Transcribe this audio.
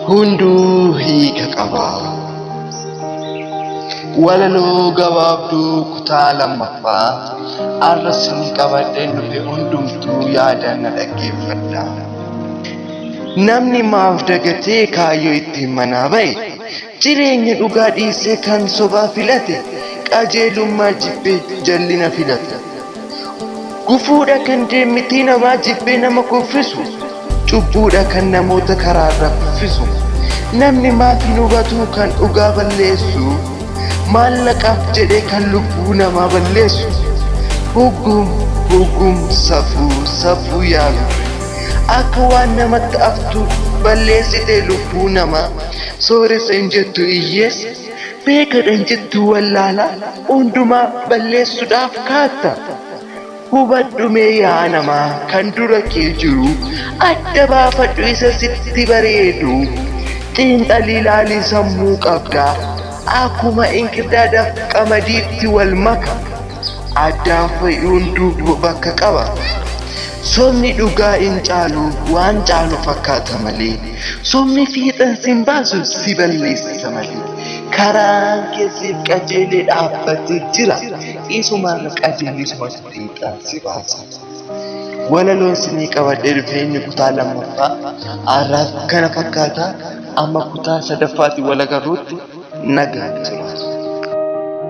Hunduu hiika qaba. Walaloo gabaabduu kutaa lammaffaa har'a isinii qabadheen dhufe hundumtuu yaadaan na dhaggeeffadhaa. Namni maaf dagatee kaayyoo ittiin manaa ba'e, jireenya dhugaa dhiisee kan sobaa filate, qajeelummaa jibbee jallina filate. Gufuudha kan deemmitii namaa jibbee nama kuffisu, cubbuudha kan namoota karaarra kuffisu. Namni maaf hin hubatu kan dhugaa balleessu, maallaqaaf jedhee kan lubbuu namaa balleessu. Huggum huggum safuu safuu yaa gurre. Akka waan namatti aftu balleessite lubbuu namaa. Sooressa hin jettu hiyyeessa, beekadha hin jettu wallaalaa, hundumaa balleessuudhaaf kaatta. Hubadhu mee yaa namaa kan dura kee jiru, adda baafadhu isa sitti bareedu. Xiinxalii ilaalii sammuu qabda, akkuma inkirdaadaaf qamadiitti wal maka. Addaan fayyuun duuba bakka qaba. Sobni dhugaa hin caalu waan caalu fakkaata malee. Sobni fiixan sin baasu si balleessa malee. Karaan kee siif qajeelee dhaabbatee jira. Isumarra qajeelli isumatu fiixaan si baasa. Walaloon sinii qabadhee dhufe inni kutaa lammaffaa har'aaf kana fakkaata. Amma kutaa sadaffaatiin wal agarruutti nagaan tura.